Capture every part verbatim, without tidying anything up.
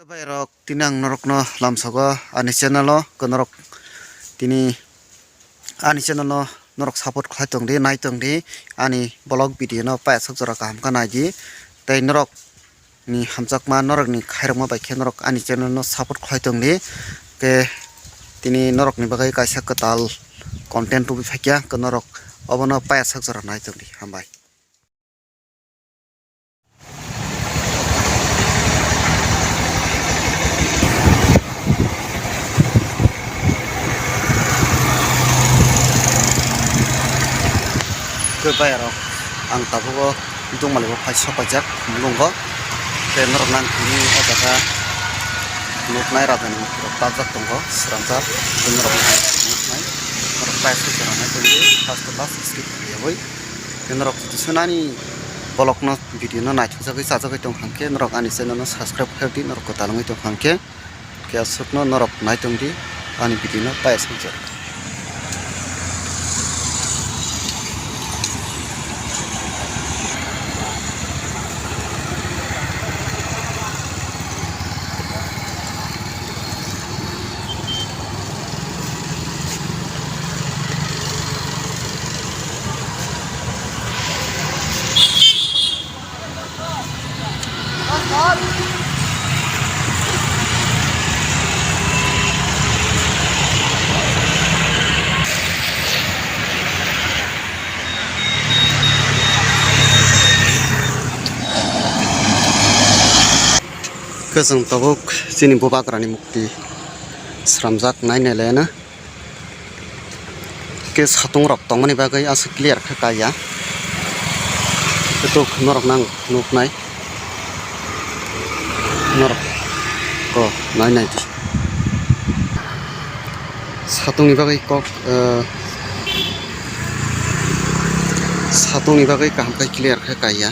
Bai rok, tini ang norokno lamsogo ani channel o, khe norok tini ani channel no norok support khlai tong di, nai tong di, ani vlog video no payasok jora kaham khe nai di, tei norok ni hamjakma, norok ni khairokma bai khe norok ani channel no support khlai tong di. Khe tini norok ni bagwi kaisa kwtal content tubui phaikya, khe norok obono payasok jora nai tong di, hambai. Khe bai rok, ang tabuk o Dongmali o phai sok paijak Khumulwng o. Khe norok nang tini o jaga nuknai raja ni murti rok dajak tongo, swnamjak. Khe norok nang nuknai, norok price khe chwranai tongdi, first to last skip khlaiwi. Khe norok jodi swnani vlog no, video no naithokjagwi chajagwi tong kha khe norok ani channel no subscribe khlai di, norok kwtal wngwi tong kha khe. Khe aswkno norok nai tong di ani video no payasok jora. Khe chwng tabuk chini bubagrani mukti swnamjak nai nai laiano. Khe satung rok tongmani bagwi aswk clear khe kaiya. Khe tok norok nang nuknai. Norok ko nai nai di. Satungni bagwi kok, eh, satungni bagwi kaham khe clear khe kaiya.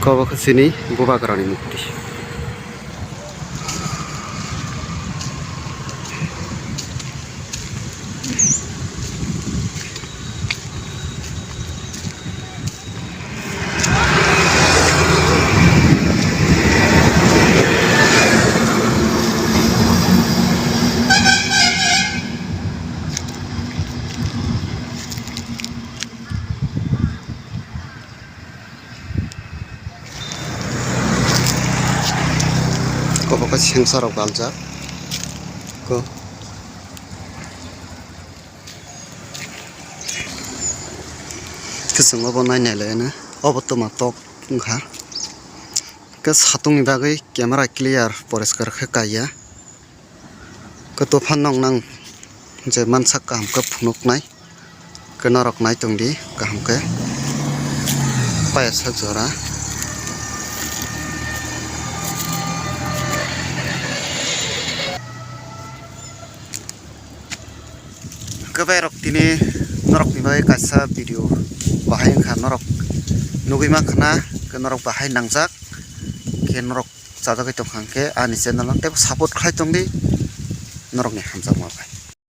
Kobo khe chini bubagrani mukti. Kobo khe sengsa rok baljak. Ko. Khe chwng obo nai nai lai no. Obo twma tok wngkha. Khe satung ni bagwi camera clear poriskar khe kaiya. Khe tophan nong nang je mansak kaham khe phunuknai. Khe norok nai tong di kaham khe. Payasok jora. Khe bai rok tini norok ni bagwi kaisa video bahai wngkha, norok nugwi mankha na, khe norok bahai nangjak khe norok chajagwi tongkha hwnkhe ani channel no teibo support khlai tongdi norokni hamjakma bai.